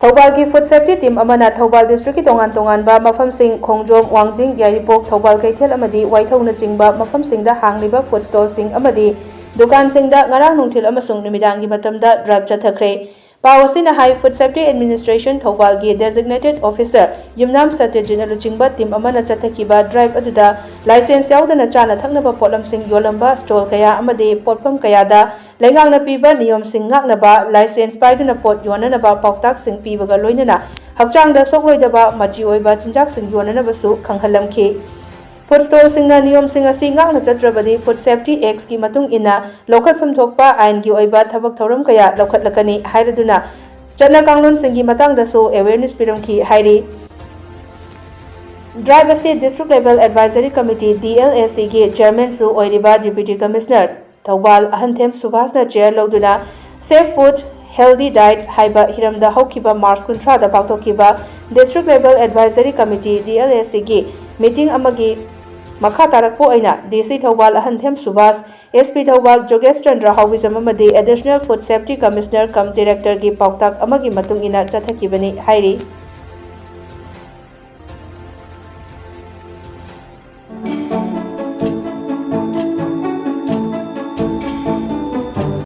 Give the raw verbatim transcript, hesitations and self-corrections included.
ꯊꯧꯕꯥꯜꯒꯤ food safety team ꯑꯃꯅ ꯊꯧꯕꯥꯜ ꯗꯤꯁꯇ꯭ꯔꯤꯛꯀꯤ ꯇꯣꯉꯥꯟ ꯇꯣꯉꯥꯟꯕ ꯃꯐꯝꯁꯤꯡ ꯈꯣꯡꯖꯣꯝ, ꯋꯥꯡꯖꯤꯡ, ꯌꯥꯏꯔꯤꯄꯣꯛ, ꯊꯧꯕꯥꯜ ꯀꯩꯊꯦꯜ ꯑꯃꯗꯤ ꯋꯥꯏꯊꯧꯅꯆꯤꯡꯕ ꯃꯐꯝꯁꯤꯡꯗ ꯍꯥꯡꯂꯤꯕ ꯐꯨꯗ ꯁ꯭ꯇꯣꯜꯁꯤꯡ ꯑꯃꯗꯤ ꯗꯨꯀꯥꯟꯁꯤꯡꯗ ꯉꯔꯥꯡ ꯅꯨꯡꯊꯤꯜ ꯑꯃꯁꯨꯡ ꯅꯨꯃꯤꯗꯥꯡꯒꯤ ꯃꯇꯝꯗ ꯗ꯭ꯔꯥꯏꯚ ꯆꯠꯊꯈ꯭ꯔꯦ꯫ ꯄꯥꯎ ꯑꯁꯤꯅ ꯍꯥꯏ, ꯐꯨꯗ ꯁꯦꯐꯇꯤ ꯑꯦꯗꯃꯤꯅꯤꯁꯇ꯭ꯔꯦꯁꯟ ꯊꯧꯕꯥꯜꯒꯤ ꯗꯦꯖꯤꯒꯅꯦꯇꯦꯗ ꯑꯣꯐꯤꯁꯔ ꯌꯨꯝꯅꯥꯝ ꯁꯇ꯭ꯌꯖꯤꯠꯅ ꯂꯨꯆꯤꯡꯕ ꯇꯤꯝ ꯑꯃꯅ ꯆꯠꯊꯈꯤꯕ ꯗ꯭ꯔꯥꯏꯚ ꯑꯗꯨꯗ ꯂꯥꯏꯁꯦꯟꯁ ꯌꯥꯎꯗꯅ ꯆꯥꯅ ꯊꯛꯅꯕ ꯄꯣꯠꯂꯝꯁꯤꯡ ꯌꯣꯜꯂꯝꯕ ꯁ꯭ꯇꯣꯜ ꯀꯌꯥ ꯑꯃꯗꯤ ꯄꯣꯠꯐꯝ ꯀꯌꯥꯗ ꯂꯩꯉꯥꯛꯅ ꯄꯤꯕ ꯅꯤꯌꯣꯝꯁꯤꯡ ꯉꯥꯛꯅꯕ, ꯂꯥꯏꯁꯦꯟꯁ ꯄꯥꯏꯗꯨꯅ ꯄꯣꯠ ꯌꯣꯟꯅꯅꯕ ꯄꯥꯎꯇꯥꯛꯁꯤꯡ ꯄꯤꯕꯒ ꯂꯣꯏꯅꯅ ꯍꯛꯆꯥꯡꯗ ꯁꯣꯛꯂꯣꯏꯗꯕ ꯃꯆꯤ ꯑꯣꯏꯕ ꯆꯤꯟꯖꯥꯛꯁꯤꯡ ꯌꯣꯟꯅꯅꯕꯁꯨ ꯈꯪꯍꯜꯂꯝꯈꯤ꯫ ꯐꯨꯗ ꯁ꯭ꯇꯣꯜꯁꯤꯡꯅ ꯅꯤꯌꯣꯝꯁꯤꯡ ꯑꯁꯤ ꯉꯥꯛꯅ ꯆꯠꯇ꯭ꯔꯕꯗꯤ ꯐꯨꯗ ꯁꯦꯐꯇꯤ ꯑꯦꯛꯁꯀꯤ ꯃꯇꯨꯡ ꯏꯟꯅ ꯂꯧꯈꯠꯐꯝ ꯊꯣꯛꯄ ꯑꯥꯏꯟꯒꯤ ꯑꯣꯏꯕ ꯊꯕꯛ ꯊꯧꯔꯝ ꯀꯌꯥ ꯂꯧꯈꯠꯂꯛꯀꯅꯤ ꯍꯥꯏꯔꯗꯨꯅ ꯆꯠꯅ ꯀꯥꯡꯂꯣꯟꯁꯤꯡꯒꯤ ꯃꯇꯥꯡꯗꯁꯨ ꯑꯦꯋꯦꯔꯅꯦꯁ ꯄꯤꯔꯝꯈꯤ ꯍꯥꯏꯔꯤ꯫ ꯗ꯭ꯔꯥꯏꯚ ꯑꯁꯤ district level advisory committee, D L A ꯁꯤꯒꯤ ꯆꯦꯌꯔꯃꯦꯟꯁꯨ ꯑꯣꯏꯔꯤꯕ ꯗꯤꯄ꯭ꯌꯨꯇꯤ ꯀꯃꯤꯁꯅꯔ ꯊꯧꯕꯥꯜ ꯑꯍꯟꯊꯦꯝ ꯁꯨꯚꯥꯁꯅ ꯆꯦꯌꯔ ꯂꯧꯗꯨꯅ Safe Food, Healthy Diets ꯍꯥꯏꯕ ꯍꯤꯔꯝꯗ ꯍꯧꯈꯤꯕ ꯃꯥꯔꯆ ꯀꯨꯟꯊ꯭ꯔꯥꯗ ꯄꯥꯡꯊꯣꯛꯈꯤꯕ district level advisory committee, D L A ꯁꯤꯒꯤ ꯃꯤꯇꯤꯡ ꯑꯃꯒꯤ ꯃꯈꯥ ꯇꯥꯔꯛꯄ ꯑꯣꯏꯅ ꯗꯤ ꯁꯤ ꯊꯧꯕꯥꯜ ꯑꯍꯟꯊꯦꯝ ꯁꯨꯚꯥꯁ, ꯑꯦꯁ ꯄꯤ ꯊꯧꯕꯥꯜ ꯖꯣꯒꯦꯁ ꯆꯟꯗ꯭ꯔ ꯍꯥꯎꯕꯤꯖꯝ ꯑꯃꯗꯤ ꯑꯦꯗꯤꯁꯅꯦꯜ ꯐꯨꯗ ꯁꯦꯐꯇꯤ ꯀꯃꯤꯁꯅꯔ ꯀꯝ ꯗꯤꯔꯦꯛꯇꯔꯒꯤ ꯄꯥꯎꯇꯥꯛ ꯑꯃꯒꯤ ꯃꯇꯨꯡ ꯏꯟꯅ ꯆꯠꯊꯈꯤꯕꯅꯤ ꯍꯥꯏꯔꯤ꯫